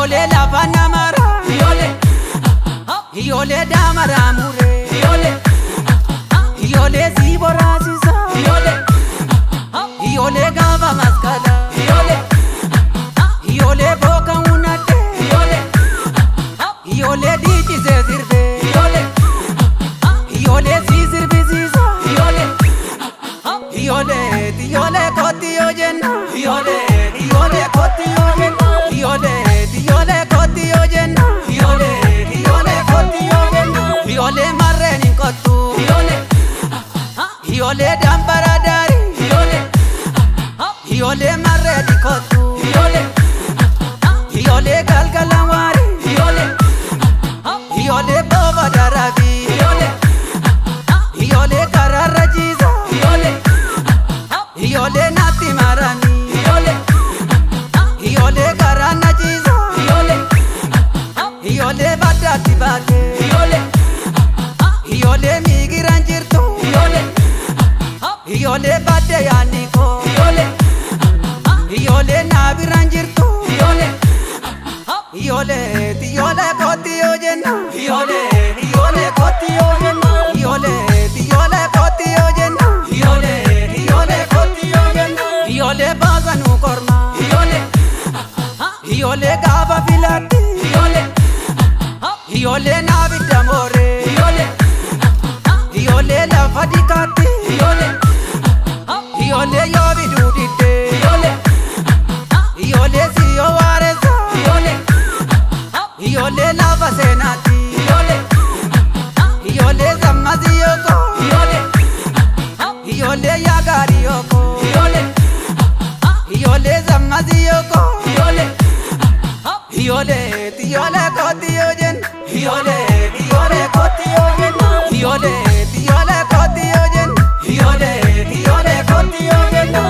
Iyyoolee lafa namara. Iyyoolee. Iyyoolee daamara muree. Iyyoolee. Iyyoolee si boraasisa. Iyyoolee. Iyyoolee gaafa maskala. Iyyoolee. Iyyoolee booka unadde. Iyyoolee. Iyyoolee dhiichisee sirbee. Iyyoolee. Iyyoolee si sirbisiisa. Iyyoolee. Iyyoolee iyyoolee kooti yoo jenna. Iyyoolee iyyoolee kooti yoo jenna. Iyyoolee iyyoolee kooti yoo jenna. Iyyoolee iyyoolee kooti yoo jenna. Iyyoolee marreen hin kottu. Iyyoolee. Iyyoolee dambara daari. Iyyoolee. Iyyoolee marree di kottu. Iyyoolee. Iyyoolee galgala waari. Iyyoolee. Iyyoolee booba darabi. Iyyoolee. Iyyoolee karaarra jiisa. Iyyoolee. Iyyoolee natti marami. Iyyoolee. Iyyoolee karaa na jiisa. Iyyoolee. Iyyoolee baddaatti baate. Iyyoolee. Iyyoolee miigiraan jirtu. Iyyoolee. Iyyoolee badde yaadni koo. Iyyoolee. Iyyoolee naabiraan jirtu. Iyyoolee. Iyyoolee iyyoolee kooti yoo jenna. Iyyoolee iyyoolee kooti yoo jenna. Iyyoolee iyyoolee kooti yoo jenna. Iyyoolee iyyoolee kooti yoo jenna. Iyyoolee baasa nu korma. Iyyoolee. Iyyoolee gaafa filatti. Iyyoolee. Iyyoolee naabidda mooree. Iyyoolee. Iyyoolee lafa dikaatti. Iyyoolee. Iyyoolee yoo biduu diddee. Iyyoolee. Iyyoolee siyyoo waareessa. Iyyoolee. Iyyoolee lafa seenaatti. Iyyoolee. Iyyoolee zammasii yooko. Iyyoolee. Iyyoolee yaa gaarii yooko. Iyyoolee. Iyyoolee zammasii yooko. Iyyoolee. Iyyoolee iyyoolee kooti yoo jenna. Iyyoolee iyyoolee kooti yoo jenna. Iyyoolee iyyoolee kooti yoo jenna. Iyyoolee iyyoolee kooti yoo jenna.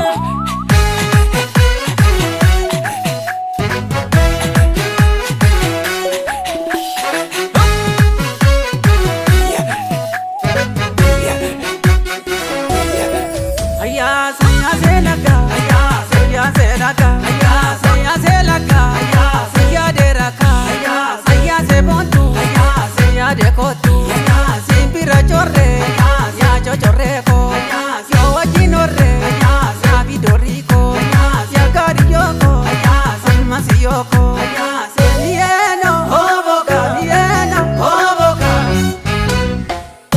Ayyaa sayyaa seelaka. Ayyaa sayyaa seelaka. Ayyaa sayyaa seelaka. Ayyaa sayyaa deeraka. Ayyaa sayyaa seeboontu. Ayyaa sayyaa deekootu. Ayyaa simbira chorre. Ayyaa yaa chochorreeko. Ayyaa yoo wajjin horre. Ayyaa yaa bidoriiko. Ayyaa yaa gaariyooko. Ayyaa sammasiyyooko. Ayyaa seeniyeeno hooboka niyeeno hooboka.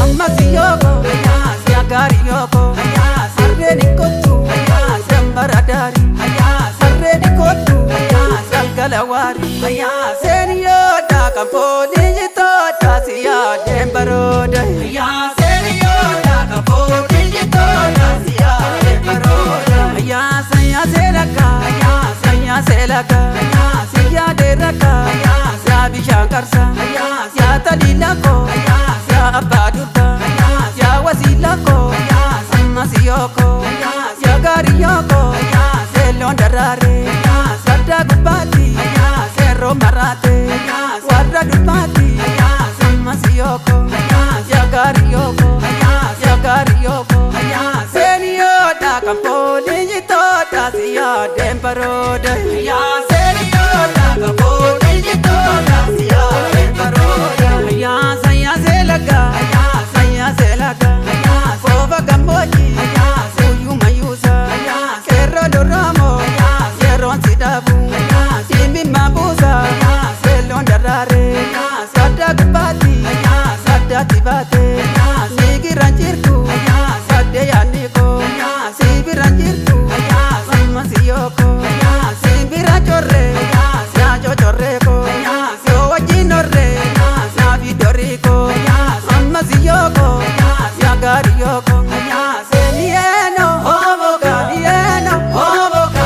Ammasiyyooko. Ayyaa yaa gaariyooko. Ayyaa sarreen hin kottu. Ayyaa sambara daari. Ayyaa sarreen hin kottu. Ayyaa galgala waari. Ayyaa seeniyoodha kan fooliin jitoodha si yaadeen barooda. Ayyaa seeniyoodha kan fooliin jitoodha si yaadeen barooda. Ayyaa sayyaa seelaka. Ayyaa sayyaa seelaka. Ayyaa si yaadeen rakka. Ayyaa yaa bishaan qarsa. Ayyaa yaa taliila koo. Ayyaa yaa abbaa durba. Ayyaa yaa wasiila koo. Ayyaa ammasiyyooko. Ayyaa yaa gaariyooko. Ayyaa seelloon daraare. Ayyaa saddaa gubbaatti. Ayyaa seerroo maraate. Ayyaa warra dubbaatti. Ayyaa ammasiyyooko. Ayyaa yaa gaariyooko. Ayyaa yaa gaariyooko. Ayyaa seeniyoodha kan fooliin jitoodha si yaadeen barooda. Ayyaa seeniyoodha kan fooliin jitoodha si yaadeen barooda. Ayyaa sayyaa seelaka. Ayyaa sayyaa seelaka. Ayyaa soofa gammoojjii. Ayyaa suyyuu mayyuusa. Ayyaa seerroo dorroomoo. Ayyaa yeroon si dhaabu. Ayyaa simimma buusa. Ayyaa seelloon daraare. Ayyaa saddaa gubbaatti. Ayyaa saddaatti baate. Ayyaa siigiraan jirtu. Ayyaa saddee yaadni koo. Ayyaa siibiraan jirtu. Ayyaa sammasiyyooko. Ayyaa simbira chorre. Ayyaa yaa chochorree koo. Ayyaa yoo wajjin horre. Ayyaa naafi dorii koo. Ayyaa ammasiyyooko. Ayyaa yaa gaariyooko. Ayyaa seeniyeeno hooboka niyeeno hooboka.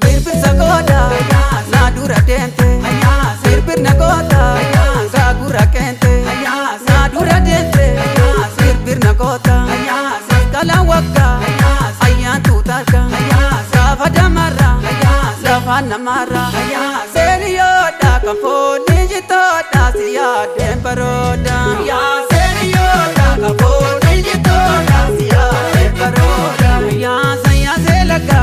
Birbirsa goota na dura deemte. Birbirna goota gaagura keente. Na dura deemte. Birbirna goota maskalaan waggaa ayyaan tuutarka gaafa damarra lafaan namarra. Seeniyoodha kan fooliin jitoodha si yaadeen barooda. Seeniyoodha kan fooliin jitoodha si yaadeen barooda. Ayyaa sayyaa seelaka.